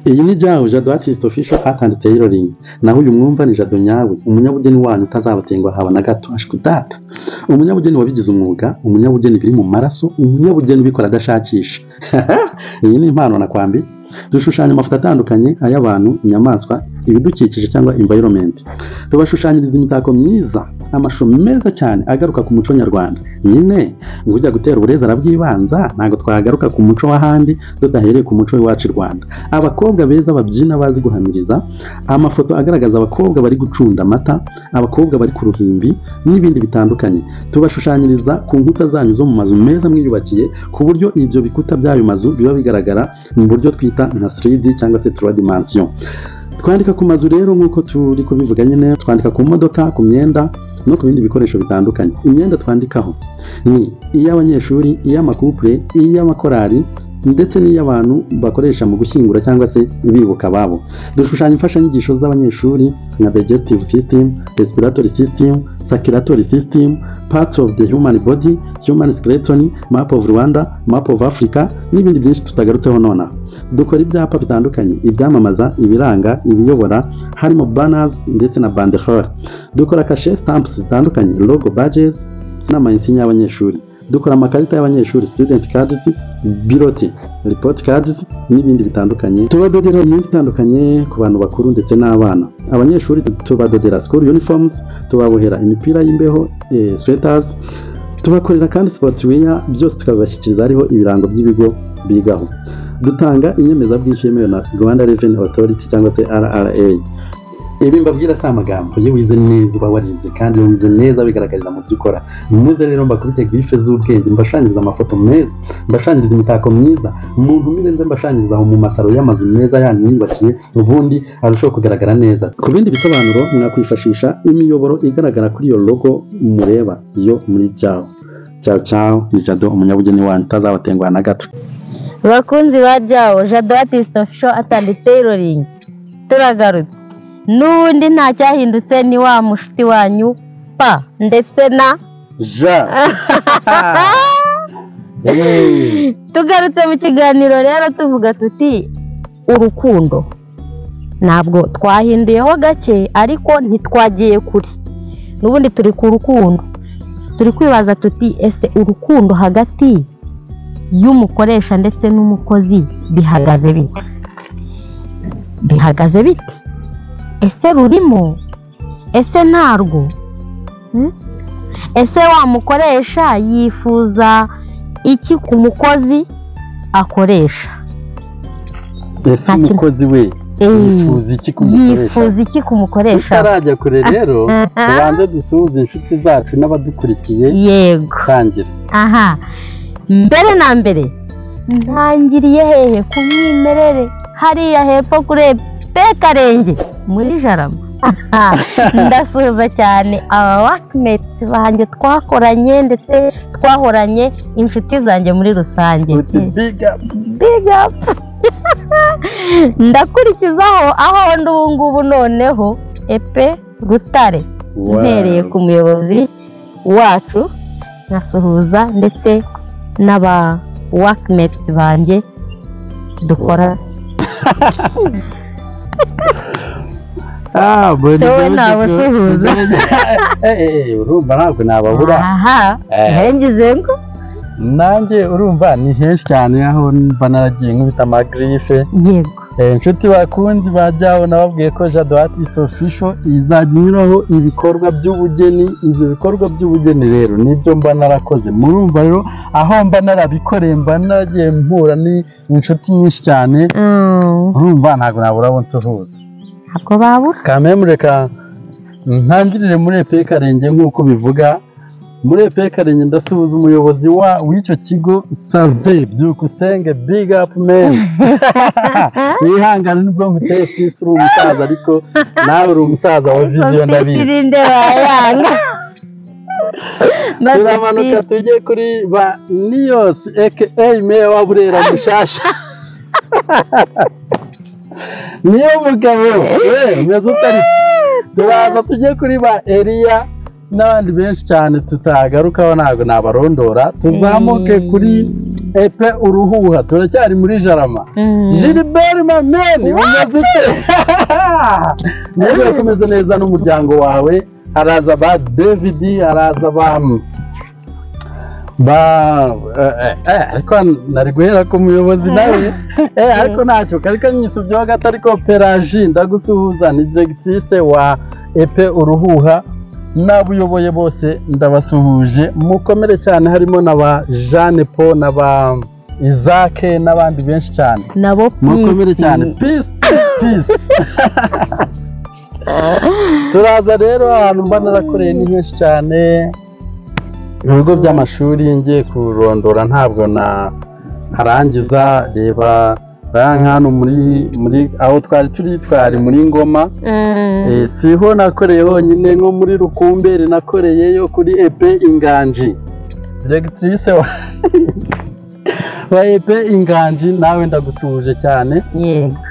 Iyi ni Jawo Jado Artist Official Art and Tailoring. Naho uyu mwumva ni Jado nyawe, umunyabugeni wanyu utazabatengwa haba na gato. Ashwi data, umunyabugeni wabigize umwuga, umunyabugeni biri mu maraso, umunyabugeni ubikora adashakisha. Iyi ni impano nakwambi. Dushushanya amafoto atandukanye ay'abantu, inyamaswa, ibidukikije cyangwa environment. Tubashushanyiriza imitako myiza, amashusho meza cyane agaruka ku muco nyarwanda. Nyine ngo ujya gutera uburezi arabwibanza, ntabwo twagaruka ku muco w'ahandi tudahereye ku muco w'iwacu i Rwanda. Abakobwa beza babyina bazi guhamiriza, amafoto agaragaza abakobwa bari gucunda amata, abakobwa bari ku ruhimbi n'ibindi bitandukanye. Tubashushanyiriza ku nkuta zanyu zo mu mazu meza mwiyubakiye, ku buryo ibyo bikuta by'ayo mazu biba bigaragara mu buryo twita nka 3D cyangwa se 3 dimension. Twandika ku mazu rero nk'uko turi kubivuga nyine, twandika ku modoka, ku myenda no ku bindi bikoresho bitandukanye. Imyenda twandikaho ni iy'abanyeshuri, iy'amakupure, iy'amakorali ndetse n'iy'abantu bakoresha mu gushyingura cyangwa se bibuka ababo. Dushushanya imfashanyigisho z'abanyeshuri nka digestive system, respiratory system, circulatory system, parts of the human body, human skeleton, map of Rwanda, map of Africa n'ibindi byinshi tutagarutseho nonaha. Dukora ibyapa bitandukanye, ibyamamaza, ibiranga, ibiyobora, harimo banners ndetse na banderole. Dukora kashe stamps zitandukanye, logo, badges n'amayinsinya y'abanyeshuri. Dukora amakarita y'abanyeshuri, student cards, bulletin, report cards n'ibindi bitandukanye. Tubadodera imyenda itandukanye ku bantu bakuru ndetse n'abana. Abanyeshuri tubadodera school uniforms, tubabohera imipira y'imbeho, sweaters, tubakorera kandi sportswear, byose tukabibashyikiriza hariho ibirango by'ibigo bigaho. Dutanga inyemezabwishyu yemewe na Rwanda Revenue Authority cyangwa se RRA. Ibi mbabwira si amagambo, iyo wize neza uba warize, kandi iyo wize neza bigaragarira mu byo ukora. Muze rero mbakubite griffe z'ubwenge, mbashanyiriza amafoto meza, mbashanyiriza imitako myiza, muntumire nze mbashanyiriza aho mu masaro y'amazu meza yanyu mwiyubakiye, ubundi arushaho kugaragara neza. Ku bindi bisobanuro mwakwifashisha imiyoboro igaragara kuri iyo logo mureba yo muri Jawo. Ciao ciao, ni Jado umunyabugeni wanyu utazabatenguha na gato. Bakunzi ba Jawo Jado Artist Official Art and Tailoring, turagarutse n'ubundi nta cyahindutse, ni wa mushuti wanyu pa ndetse na Ja. Hey. Tugarutse mu kiganiro rero tuvuga tuti urukundo ntabwo twahinduyeho gake, ariko ntitwagiye kure, n'ubundi turi ku rukundo. Turi kwibaza tuti ese urukundo hagati y'umukoresha ndetse n'umukozi bihagaze bite? Bihagaze bite? Ese rurimo? Ese ntarwo? Ese wa mukoresha yifuza iki ku mukozi akoresha? Ese umukozi we yifuza iki ku mukoresha? Yifuza iki ku mukoresha? Tutarajya kure rero, tubanze dusuhuze inshuti zacu n'abadukurikiye. Yego. Tangira. Aha. Mbere na mbere ntangiriye hehe? Ku mwimerere hariya hepfo kuri Karenge muri Jarama. Ndasuhuza cyane aba workmates banjye twakoranye ndetse twahoranye, inshuti zanjye muri rusange. Big up. Big up. Ndakurikizaho aho ndi ubu ngubu noneho Epe Rutare, mpereye ku muyobozi wacu nkasuhuza ndetse n'aba workmates banjye dukora. Wowe nabasuhuza. Urumva ntabwo nababura. Aha, ngize ngo nanjye urumva ni henshi cyane aho mba naragiye nkubita amagrife. Yego. Inshuti bakunzi ba Jawo, nababwiye ko Jado Artist Official izajya inyuraho ibikorwa by'ubugeni. Ibyo bikorwa by'ubugeni rero nibyo mba narakoze. Murumva rero aho mba narabikoreye, mba naragiye mpura n'inshuti nyinshi cyane. Urumva ntabwo nabura abo nsuhuza. Ntabwo babura. Kamemureka ntangirire muri Epe Karenge nk'uko bivuga. Muri Epe Karenge ndasuhuza umuyobozi w'icyo kigo Save Byukusenge, big up man. Wihangane nubwo nkuteye fisi, uri umusaza ariko nawe uri umusaza wa vision ndabizi. Turamanuka tujye kuri ba Niyos aka Meya wa Burera Mushasha. Niyo mugabo umeze utari. Turaza tujye kuri ba Elia n'abandi benshi cyane tutagarukaho, ntabwo nabarondora. Tuzamuke kuri EP Uruhuha, turacyari muri Jarama. Gilbert Mameni, umeze ute? Niba kumeze neza n'umuryango wawe. Haraza ba David, haraza ba ariko nari guhera ku muyobozi nawe, ariko ntacyo kariko nyisubyeho gato. Ariko Pelagie ndagusuhuza, ni directrice wa EP Uruhuha n'abuyoboye bose ndabasuhuje, mukomere cyane. Harimo na ba Jeanne Paul na ba Isaac n'abandi benshi cyane, nabo mukomere cyane. Peace, peace, peace. Turaza rero ahantu mba narakoreye ni henshi cyane, ibigo by'amashuri ngiye kurondora ntabwo na harangiza. Reba hano muri aho twari turi, twari muri Ngoma. Siho nakoreye honyine, nko muri Rukumberi nakoreyeyo kuri EP Inganji, directrice wa EP Inganji nawe ndagusuhuje cyane.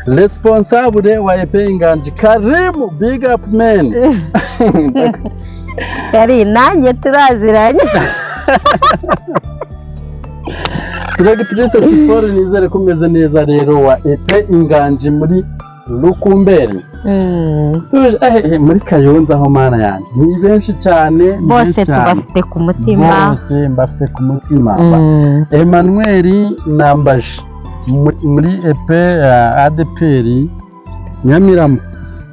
Responsable wa EP Inganji Karimu, big up man. Kari nanjye turaziranye. Directrice Siporo, nizere ko umeze neza rero, wa EP Inganji muri Rukumberi. Muri Kayonza aho, mana yanjye, ni benshi cyane, ni bose benshi cyane. Tubafite ku mutima. Bose mbafite ku mutima. Emmanuel Nambaje muri EP ADPR Nyamirama,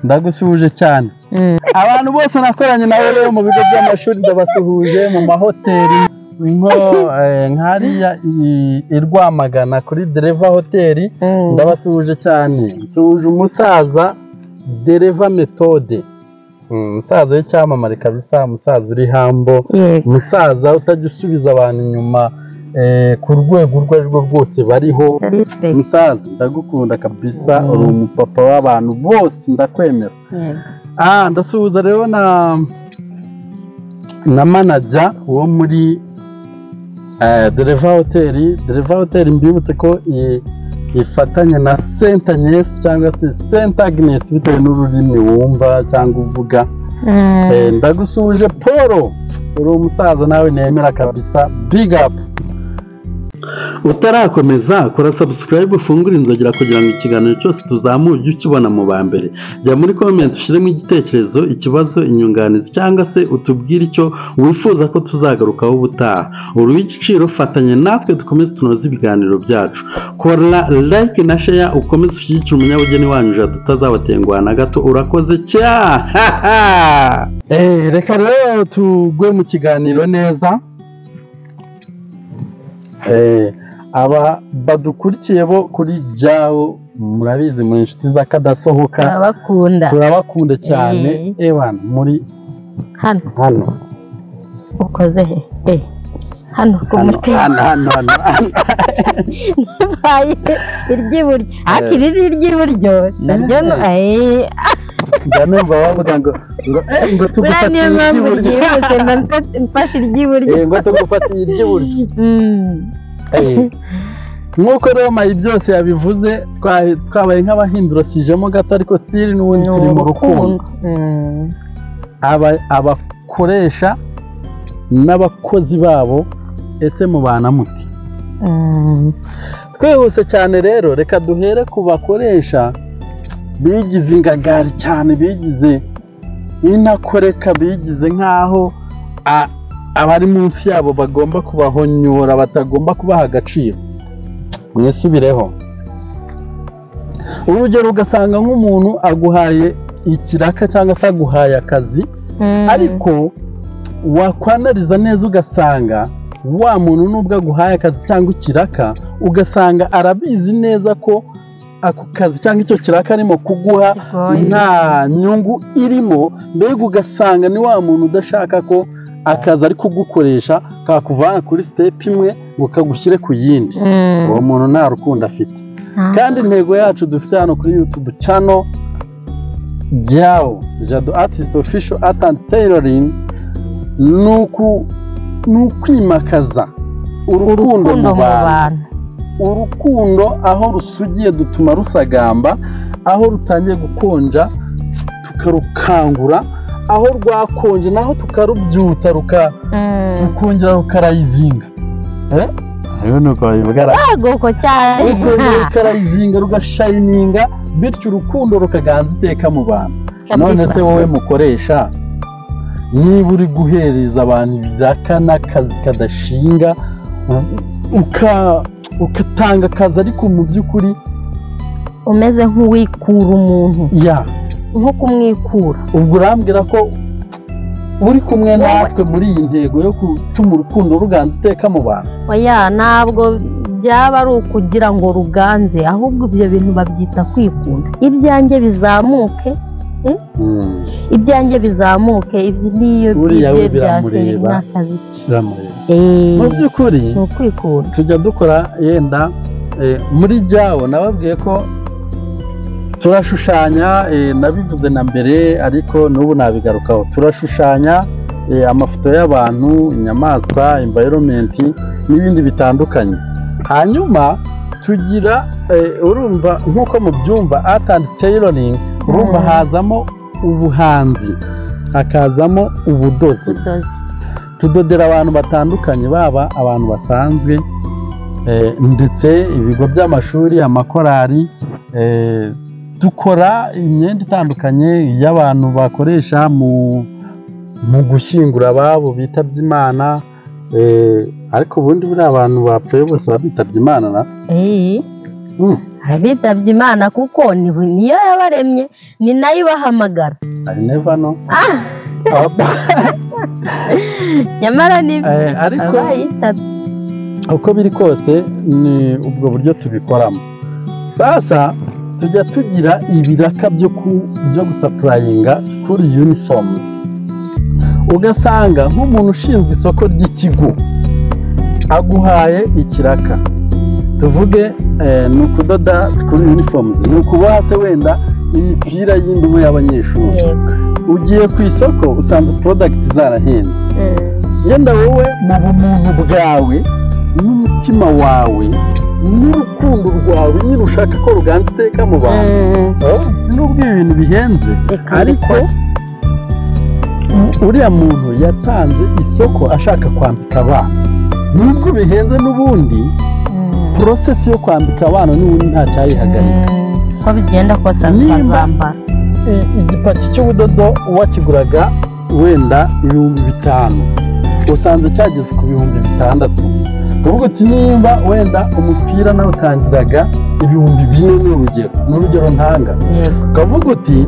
ndagusuhuje cyane. Abantu bose nakoranye nabo rero mu bigo by'amashuri ndabasuhuje, mu mahoteli nko nk'hariya i Rwamagana kuri Dereva Hoteli, ndabasuhuje cyane. Nsuhuje umusaza Dereva Methode, umusaza w'icyamamare kabisa, umusaza uri hambo, umusaza utajya usubiza abantu inyuma ku rwego urwo ari rwo rwose bariho. Respect. Umusaza ndagukunda kabisa, uri umupapa w'abantu bose, ndakwemera. Ndasuhuza rero na manager wo muri Dereva Hoteli. Dereva Hoteli mbibutse ko ifatanya na Saint Agnes cyangwa se Saint Agnes bitewe n'ururimi wumva cyangwa uvuga. Ndagusuhuje Paul, uri umusaza nawe nemera kabisa, big up. Utarakomeza kora subscribe, ufungure inzogera kugira ngo ikiganiro cyose tuzamuye ujye ukibona mu ba mbere. Jya muri comment ushyiremo igitekerezo, ikibazo, inyunganizi cyangwa se utubwire icyo wifuza ko tuzagarukaho ubutaha. Uri uw'igiciro, fatanya natwe dukomeze tunoze ibiganiro byacu. Kora like na share, ukomeze ushyigikire umunyabugeni wanyu Jado utazabatenguha na gato. Urakoze cya. Reka rero tugwe mu kiganiro neza. Aba badukurikiye bo kuri Jawo murabizi, muri inshuti z'akadasohoka. Turabakunda. Turabakunda cyane. Ewana muri hano. Hano. Ukoze he? Hano ku hano. mutima. Hano, hano, hano, hano. Mbaye iry'iburyo, ariko iri ni iry'iburyo naryo Njya numva bavuga ngo Buriya niyo tugufatiye mpamvu iry'iburyo. ryihuse mba mfashe iry'iburyo. Ngo tugufatiye iry'iburyo. Nk'uko rero Mayi byose yabivuze, twabaye nk'abahindura sijemo gato, ariko still n'ubundi turi mu rukundo. Abakoresha n'abakozi babo, ese mubana muti? Twihuse cyane rero, reka duhere ku bakoresha bigize ingagari cyane, bigize intakoreka, bigize nk'aho abari munsi yabo bagomba kubahonyora, batagomba kubaha agaciro. Mwisubireho. Urugero, ugasanga nk'umuntu aguhaye ikiraka cyangwa se aguhaye akazi, ariko wakwanariza neza ugasanga wa muntu nubwo aguhaye akazi cyangwa ikiraka, ugasanga arabizi neza ko ako kazi cyangwa icyo kiraka arimo kuguha Kigoye. nta nyungu irimo. Mbega ugasanga ni wa muntu udashaka ko akazi ari kugukoresha kakuvana kuri step imwe ngo kagushyire ku yindi. Uwo muntu nta rukundo afite. Kandi intego yacu dufite hano kuri YouTube channel Jao Jado Artist Official Art and Tailoring ni ukwimakaza urukundo mu bantu. Urukundo aho rusugiye dutuma rusagamba, aho rutangiye gukonja tukarukangura, aho rwakonje naho tukarubyutsa rukongera rukarayizinga. Rero nuko babivuga ra. Yego cyane. Urukongera rukarayizinga, rugashayininga, bityo urukundo rukaganza iteka mu bantu. None se wowe mukoresha, niba uri guhereza abantu ibiraka n'akazi kadashinga, ugatanga akazi ariko mu by'ukuri umeze nk'uwikura umuntu, ya nko kumwikura, ubwo urambwira ko uri kumwe natwe muri iyi ntego yo gutuma urukundo ruganza iteka mu bantu? Oya, ntabwo byaba ari ukugira ngo ruganze, ahubwo ibyo bintu babyita kwikunda. Ibyanjye bizamuke, ibyanjye bizamuke, ibyo niyo Buriya we byo byateye biramureba. n'akazi ke. Biramureba. Mu by'ukuri Ni ukwikunda. tujya dukora yenda muri jyawo nababwiye ko turashushanya, nabivuze na mbere ariko n'ubu nabigarukaho, turashushanya amafoto y'abantu, inyamaswa, environment n'ibindi bitandukanye. Hanyuma tugira urumva nk'uko mubyumva, art and tailoring, urumva hazamo ubuhanzi, hakazamo ubudozi. Ubudozi. Tudodera abantu batandukanye, baba abantu basanzwe, ndetse ibigo by'amashuri, amakorari, dukora imyenda itandukanye y'abantu bakoresha mu gushyingura ababo bitabye Imana, ariko ubundi buriya abantu bapfuye bose baba bitabye Imana na Abitabye Imana, kuko niyo yabaremye, ni nayo ibahamagara. I never know. Nyamara ni Ariko abayitabye. uko biri kose ni ubwo buryo tubikoramo. Sasa tujya tugira ibiraka byo gusupplyinga school uniforms, ugasanga nk'umuntu ushinzwe isoko ry'ikigo aguhaye ikiraka, tuvuge ni ukudoda school uniforms, ni ukuboha se wenda imipira y'imbeho y'abanyeshuri. Ugiye ku isoko usanze product zarahenze, yenda wowe mu bumuntu bwawe n'umutima wawe n'urukundo rwawe nyine ushaka ko ruganza iteka mu bantu, nubwo ibi bintu bihenze, Reka ariko mbikore. Uriya muntu yatanze isoko ashaka kwambika abana, nubwo bihenze n'ubundi process yo kwambika abana n'ubundi nta cyayihagarika. Uko bigenda kose azambara. Igipaki cy'ubudodo wakiguraga wenda 5000, usanze cyageze ku 6000, ukavuga uti nimba wenda umupira nawe utangiraga 4000, ni urugero ntanga, ukavuga uti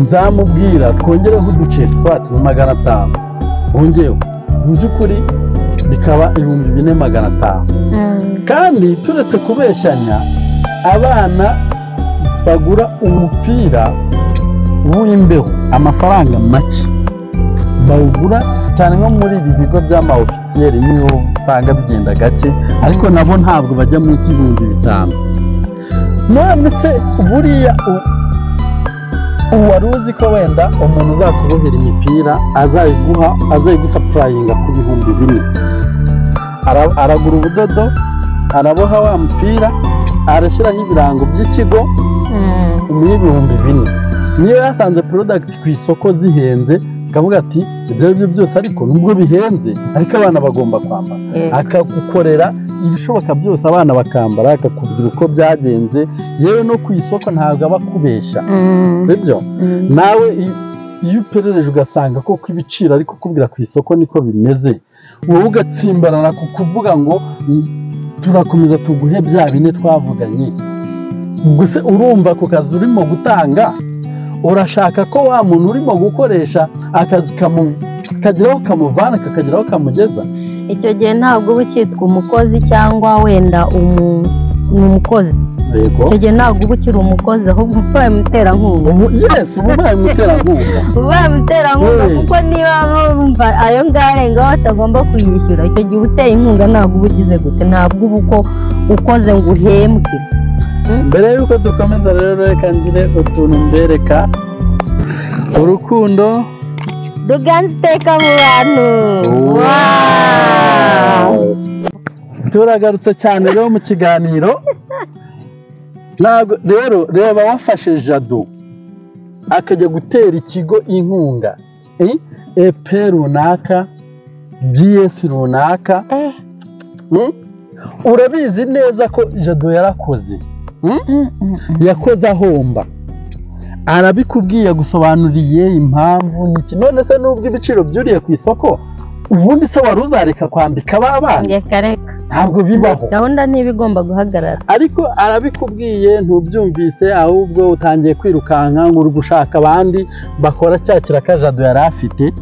nzamubwira twongereho uduceri swati ni 500, wongewe mu by'ukuri bikaba 4500. Kandi turetse kubeshyanya, abana bagura umupira w'imbeho amafaranga make bawugura cyane nko muri ibi bigo by'ama officiel niho usanga bigenda gake, ariko nabo ntabwo bajya munsi y'5000. None se buriya wari uzi ko wenda umuntu uzakubohera imipira azayiguha, azayigusupplyinga ku 4000? Aragura ubudodo, araboha wa mupira, arashyiraho ibirango by'ikigo, umuha 4000. Niyo yasanze product ku isoko zihenze, akavuga ati ibyo ari byo byose ariko nubwo bihenze ariko abana bagomba kwambara, akagukorera ibishoboka byose abana bakambara, akakubwira uko byagenze. Yewe no ku isoko ntabwo aba akubeshya, sibyo? Nawe iyo uperereje ugasanga koko ibiciro ari kukubwira ku isoko niko bimeze, wowe ugatsimbarara ku kuvuga ngo turakomeza tuguhe bya bine twavuganye." Gusa urumva ku kazi urimo gutanga, urashaka ko wa muntu urimo gukoresha akazi kageraho kamuvana, kakageraho kamugeza. Icyo gihe ntabwo uba ukitwa umukozi cyangwa wenda ni umukozi. Icyo gihe ntabwo uba ukiri umukozi, ahubwo ubaye umuterankunga. Ubu yes, ubu ubaye umuterankunga. Ubaye umuterankunga, kuko niba bumva ayo ngayo arengaho batagomba kuyishyura, icyo gihe uteye inkunga ntabwo uba ugize gute, ntabwo uba uko ukoze ngo uhembwe. Mbere y'uko dukomeza rero, reka ngire utuntu mbereka. Urukundo ruganza iteka mu bantu. Wow! Turagarutse cyane rero mu kiganiro. Ntabwo rero, reba wafashe Jado akajya gutera ikigo inkunga, EP runaka, GS runaka. Urabizi neza ko Jado yarakoze, yakoze ahomba, arabikubwiye, agusobanuriye impamvu niki. None se nubwo ibiciro byuriye ku isoko, ubundi se wari uzareka kwambika ba bana? Reka reka, Ntabwo bibaho. Gahunda ntiba igomba guhagarara. Ariko arabikubwiye ntubyumvise, ahubwo utangiye kwirukanka ngo uri gushaka abandi bakora cya kiraka Jado yari afite.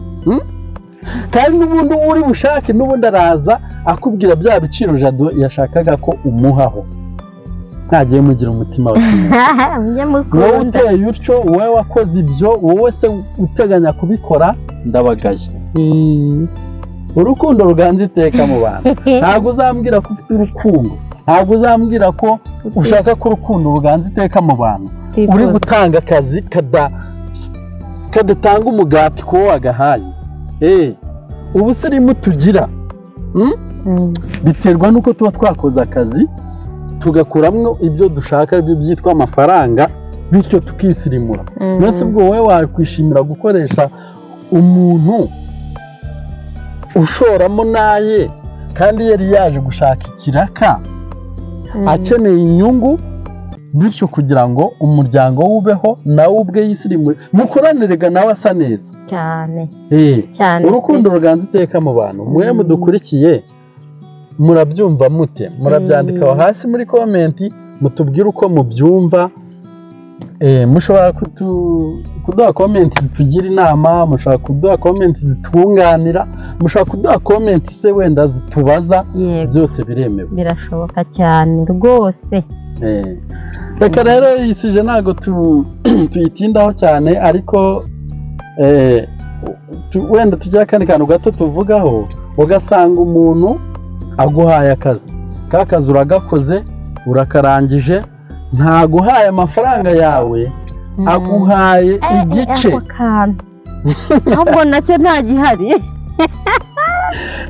Kandi n'ubundi uri bushake, n'ubundi araza akubwira bya biciro Jado yashakaga ko umuhaho. Ntagiye mugira umutima wa kimuntu. Mujye Wowe mukunda. uteye utyo, wowe wakoze ibyo, wowe se uteganya kubikora, ndabagaye. Urukundo ruganza iteka mu bantu. Ntabwo uzambwira ko ufite urukundo, ntabwo uzambwira ko ushaka ko urukundo ruganza iteka mu bantu uri Twifuza. gutanga akazi kadatanga umugati kuwo wagahaye. Ubusirimu tugira biterwa n'uko tuba twakoze akazi tugakuramo ibyo dushaka, aribyo byitwa amafaranga, bityo tukisirimura. Mbese ubwo wowe wakwishimira gukoresha umuntu ushoramo naye kandi yari yaje gushaka ikiraka, akeneye inyungu, bityo kugira ngo umuryango we ubeho, nawe ubwe yisirimure, mukoranire nawe asa neza? Cyane cyane. Urukundo ruganza iteka mu bantu. Mwe mudukurikiye murabyumva mute? Murabyandika aho hasi muri comment, mutubwire uko mubyumva. Mushobora kuduha comment zitugira inama, mushobora kuduha comment zitwunganira, mushobora kuduha comment se wenda zitubaza. Yego. Byose biremewe. Birashoboka cyane rwose. Reka rero iyi sujet ntabwo tuyitindaho cyane, ariko wenda tugira akandi kantu gato tuvugaho. Ugasanga umuntu aguhaye akazi, ka kazi uragakoze, urakarangije, ntaguhaye amafaranga yawe, aguhaye igice. Ako kantu ahubwo nacyo nta gihari.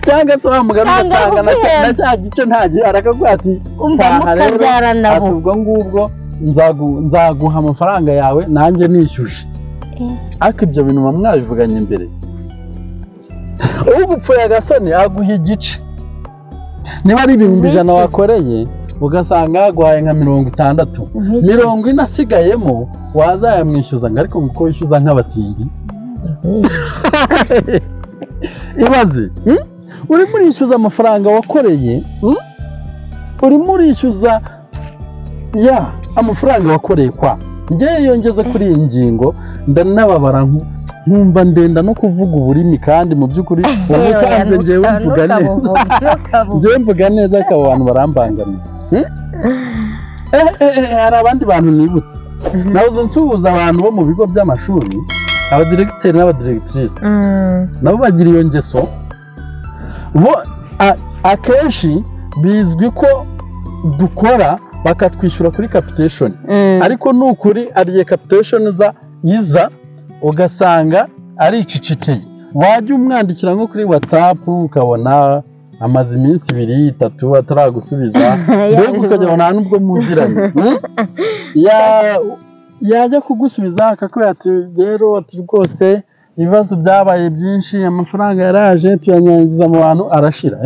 Cyangwa se wa mugani, Cyangwa ugasanga kuguhemba. na cya gice nta gihari, akaguha ati Umva, taha rero, mukabyarana ati bo. ubwo ngubwo nzaguha amafaranga yawe nanjye nishyuje. Ariko ibyo bintu muba mwabivuganye mbere? Ugupfuye agasoni aguha igice, niba ari 100,000 N'ikizi. wakoreye, ugasanga yaguhaye nka 60, 40 asigayemo wazayamwishyuza, ngo ariko ngo uko wishyuza nk'abatindi. Ibaze, Urimo urishyuza amafaranga wakoreye, Urimo urishyuza ya amafaranga wakoreye. Kwa njyewe iyo ngeze kuri iyi ngingo ndanababara, nkumva ndenda no kuvuga uburimi, kandi mu by'ukuri ubusanzwe njyewe mvuga neza. Njyewe mvuga neza, ariko abo bantu barambangamiye. Hari abandi bantu nibutse. Nahoze nsuhuza abantu bo mu bigo by'amashuri, abadiregiteri n'abadiregitrice, nabo bagira iyo ngeso. Bo akenshi bizwi ko dukora bakatwishyura kuri capitation, ariko ni ukuri ariye capitation za iza ugasanga aricecekeye. Wajya umwandikira nko kuri WhatsApp, ukabona amaze iminsi 2, 3 ataragusubiza, mbega ukajya nta nubwo muziranye. Yajya kugusubiza akakubwira ati rero, ati rwose ibibazo byabaye byinshi, amafaranga yaraje tuyanyanyagiza mu bantu arashira.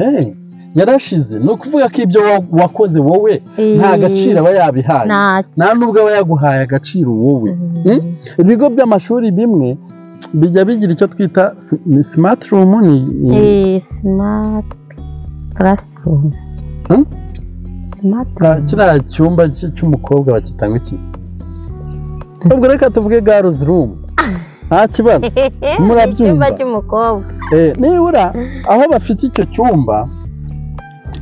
Yarashize ni ukuvuga ko ibyo wakoze wowe nta gaciro aba yabihaye, nta nubwo aba yaguhaye agaciro wowe. Ibigo by'amashuri bimwe bijya bigira icyo twita ni smart room, ni Smart classroom. Hmm? Smart. Kiriya cyumba cy'umukobwa bakita ngo iki? Ubwo reka tuvuge girls room, nta kibazo, murabyumva. Icyumba cy'umukobwa. Nibura aho bafite icyo cyumba,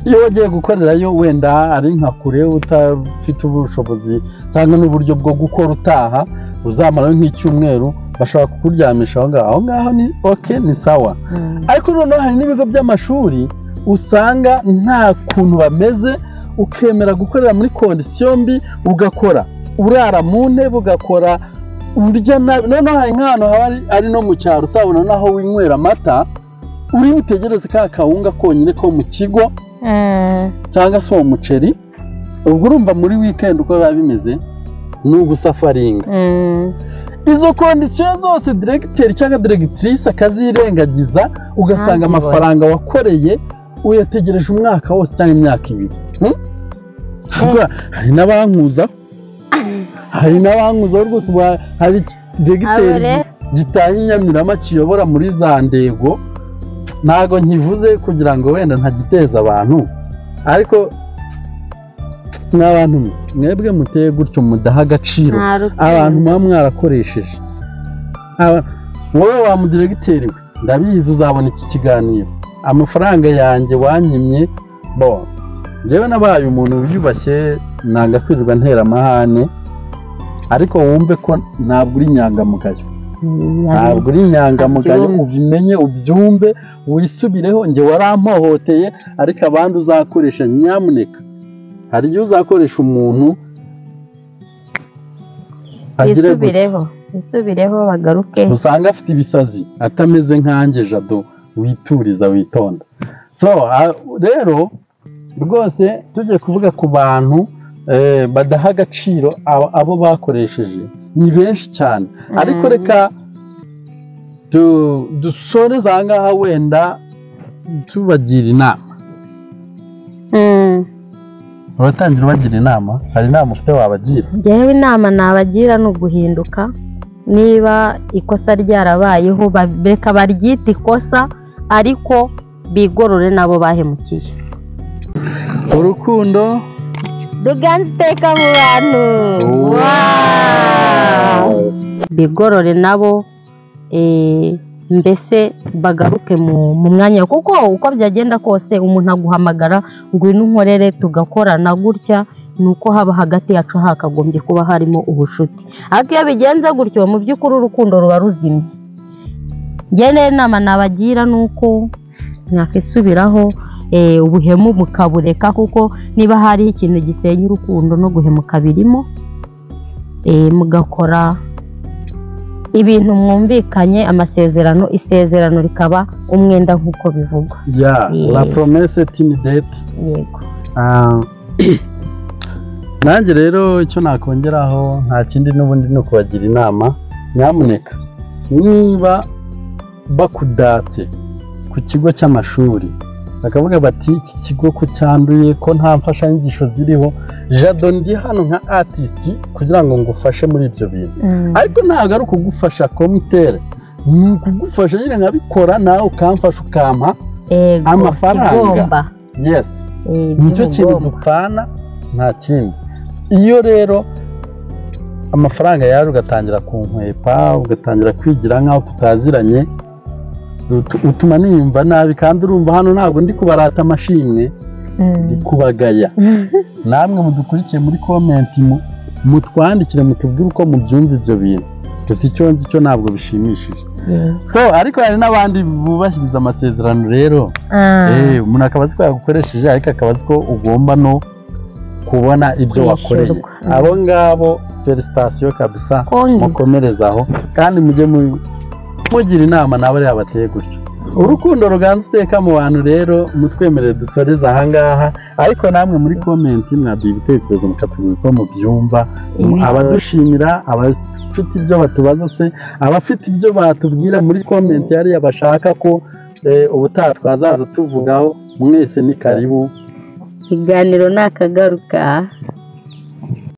iyo wagiye gukorerayo wenda ari nka kure, utafite ubushobozi cyangwa n'uburyo bwo gukora utaha, uzamara nk'icyumweru, bashobora kukuryamisha aho ngaho. Aho ngaho ni okay, ni sawa. Ariko noneho hari n'ibigo by'amashuri usanga nta kuntu bameze, ukemera gukorera muri condition mbi, ugakora urara mu ntebe, ugakora urya nabi. Noneho hari nk'ahantu haba ari no mu cyaro, utabona n'aho winywera amata, uri butegereze ka kawunga konyine ko mu kigo cyangwa se uwo muceri. Ubwo urumva muri weekend uko biba bimeze, ni ugusufferinga. Izo condition zose diregiteri cyangwa diregitrice akazirengagiza, ugasanga Ntazibone. amafaranga wakoreye Uyategereje umwaka wose cyangwa imyaka 2. Hari n'abankuza, hari n'abankuza rwose. Hari diregiteri gitaye Nyamirama kiyobora muri za Ndego, ntago nkivuze kugira ngo wenda ntagiteza abantu, ariko n'abantu mwebwe muteye gutyo mudaha agaciro abantu muba mwarakoresheje. Wowe wa mudiregiteri we, ndabizi uzabona iki kiganiro, amafaranga yanjye wanyimye. Bo njyewe nabaye umuntu wiyubashye, nanga kwirirwa ntera amahane, ariko wumve ko ntabwo uri inyangamugayo, ntabwo uri inyangamugayo, ubimenye ubyumve wisubireho. Njye warampohoteye, ariko abandi uzakoresha nyamuneka, hari igihe uzakoresha umuntu yisubireho bagaruke, usanga afite ibisazi atameze nkanjye Jado wituriza witonda. So rero rwose tujye kuvuga ku bantu badaha agaciro abo bakoresheje, ni benshi cyane. Ariko reka dusoreze aha ngaha wenda tubagira inama. Uratangira ubagira inama? Hari inama ufite wabagira? Njyewe inama nabagira ni uguhinduka. Niba ikosa ryarabayeho reka baryite ikosa, ariko bigorore nabo bahemukiye. Urukundo ruganza iteka mu bantu. Bigorore nabo, mbese bagaruke mu mwanya, kuko uko byagenda kose umuntu aguhamagara ngwino unkorere tugakorana gutya, nuko haba hagati yacu hakagombye kuba harimo ubushuti. Ariko iyo bigenze gutyo mu by'ukuri urukundo ruba ruzimye. Njye rero inama nabagira nuko mwakisubiraho, ubuhemu mukabureka, kuko niba hari ikintu gisenya urukundo no guhemuka birimo. Mugakora ibintu mwumvikanye, amasezerano, isezerano rikaba umwenda nk'uko bivugwa. Ya, la promesse est une dette. Yego. Nanjye rero icyo nakongeraho nta kindi n'ubundi ni ukubagira inama, nyamuneka niba bakudatse ku kigo cy'amashuri bakavuga bati iki kigo ko cyanduye, ko nta mfashanyigisho ziriho, Jado ndi hano nka artist kugira ngo ngufashe muri ibyo bintu. Ariko ntabwo ari ukugufasha komitere, ni ukugufasha nyine nkabikora nawe ukamfasha ukampa amafaranga. Yes, nicyo kintu dupfana, nta kindi. Iyo rero amafaranga yaje ugatangira kunkwepa, ugatangira kwigira nkaho tutaziranye, utuma niyumva nabi. Kandi urumva hano ntabwo ndi kubarata amashimwe, ndi kubagaya. Namwe mudukurikiye muri comment mutwandikire mutubwire uko mubyumva ibyo bintu, gusa icyo nzi cyo ntabwo bishimishije. So ariko hari n'abandi bubahiriza amasezerano rero. Umuntu akaba azi ko yagukoresheje, ariko akaba azi ko ugomba no kubona ibyo wakoreye. Abo ngabo felicitation kabisa, mukomerezaho kandi mujye mugira inama nabo yabateye gutyo. Urukundo ruganza iteka mu bantu rero, mutwemerere dusoreze aha ngaha, ariko namwe muri comment mwaduha ibitekerezo mukatubwira uko mubyumva, abadushimira, abafite ibyo batubaza se, abafite ibyo batubwira muri comment hariya bashaka ko ubutaha twazaza tuvugaho, mwese ni karibu. Ikiganiro nakagaruka.